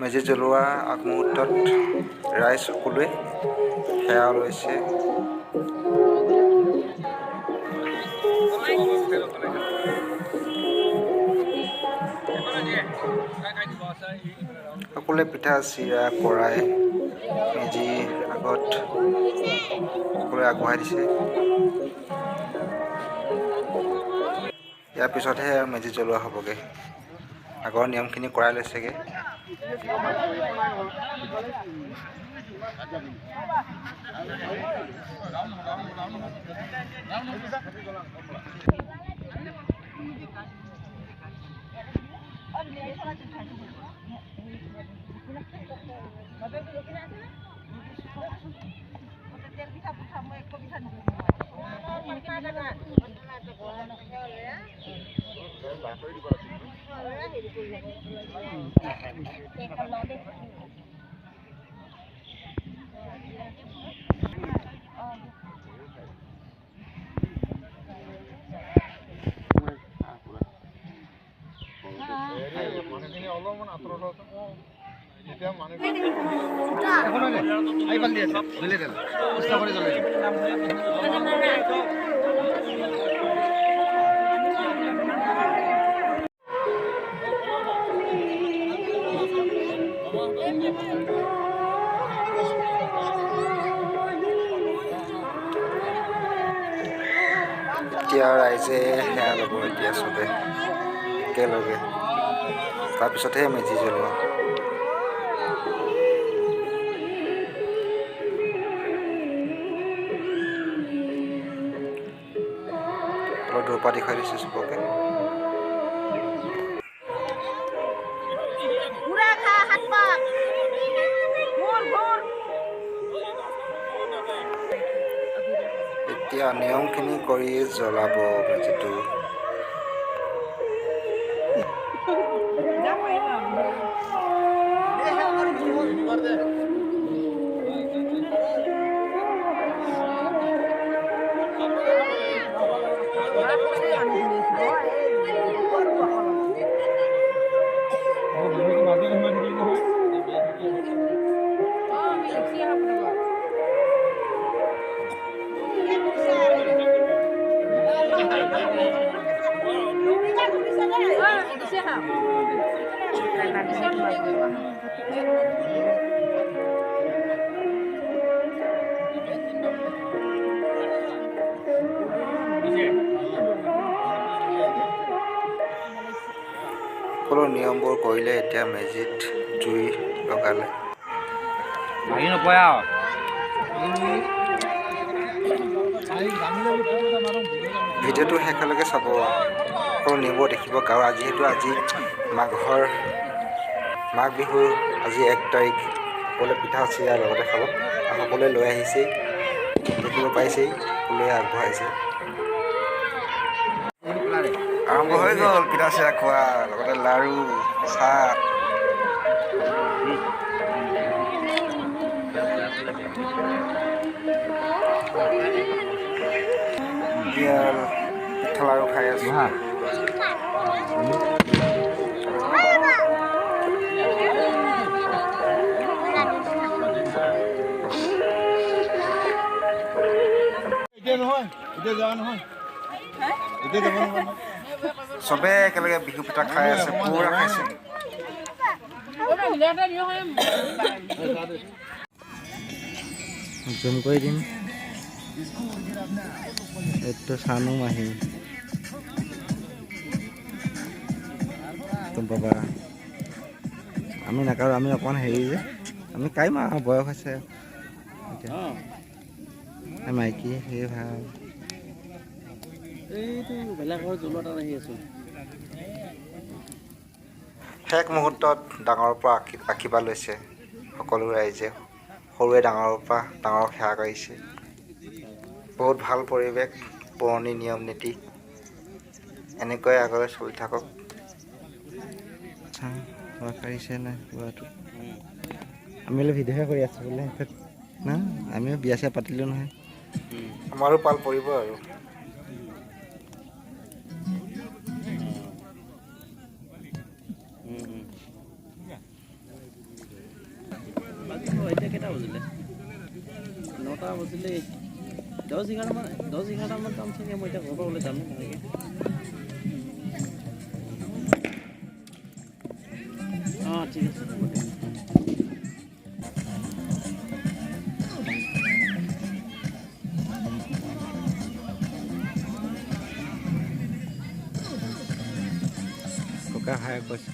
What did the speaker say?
মেজি জ্বলোৱা আগমুহূৰ্তত ৰাইজ সকলোৱে সেৱা লৈছে। সকলোৱে পিঠা চিৰা কৰাই মেজি আগত সকলোৱে আগবঢ়াই দিছে। ইয়াৰ পিছতহে মেজি জ্বলোৱা হ'বগৈ। আগৰ নিয়মখিনি কৰাই লৈছেগৈ। এতিয়া ৰাইজে সেৱা ল'ব, এতিয়া চবে একেলগে, তাৰপিছতহে মেজি জ্বলোৱা। অলপ দূৰৰ পৰা দেখুৱাই দিছোঁ চবকে। এতিয়া নিয়মখিনি কৰি জ্বলাব মেজিটো। সকলো নিয়মবোৰ কৰিলে। এতিয়া মেজিত জুই লগালে। ভিডিঅ'টো শেষলৈকে চাব, সকলো নিয়মবোৰ দেখিব। কাৰণ যিহেতু আজি মাঘ বিহুৰ আজি 1 তাৰিখ, সকলোৱে পিঠা চিৰা লগতে খাব। সকলোৱে লৈ আহিছেই, দেখিব পাইছেই, সকলোৱে আগবঢ়াইছে। আৰম্ভ হৈ গ'ল পিঠা চিৰা খোৱা, লগতে লাড়ু চাহ। এতিয়া পিঠা লাড়ু খাই আছোঁ। চবে একেলগে বিহু পিঠা খাই আছে, পুৰা খাইছে। জুম কৰি দিম। এইটো চানু মাহী, বাবা আমি নাকাৰো, আমি অকণমান হেৰি যে আমি কাইম আৰু বয়স হৈছে এতিয়া। মাইকী সেই ভাল। শেষ মুহূৰ্তত ডাঙৰৰ পৰা আশীৰ্বাদ লৈছে সকলো ৰাইজে, সৰুৱে ডাঙৰৰ পৰা ডাঙৰক সেৱা কৰিছে। বহুত ভাল পৰিৱেশ, পুৰণি নিয়ম নীতি এনেকৈ আগলৈ চলি থাকক। আমি ভিডিঅ'হে কৰি আছোঁ বোলে না, আমিও বিয়া চিয়া পাতিলোঁ নহয়, আমাৰো পাল পৰিব আৰু। এতিয়া কেইটা বাজিলে? 9টা বাজিলে। 10 11মান, 10 11টামান যাম চাগে। মই এতিয়া ঘৰৰ পৰা ওলাই যাম লাহেকৈ। অঁ, ঠিক আছে, হ'ব দে। ককা ভাই কৈছে।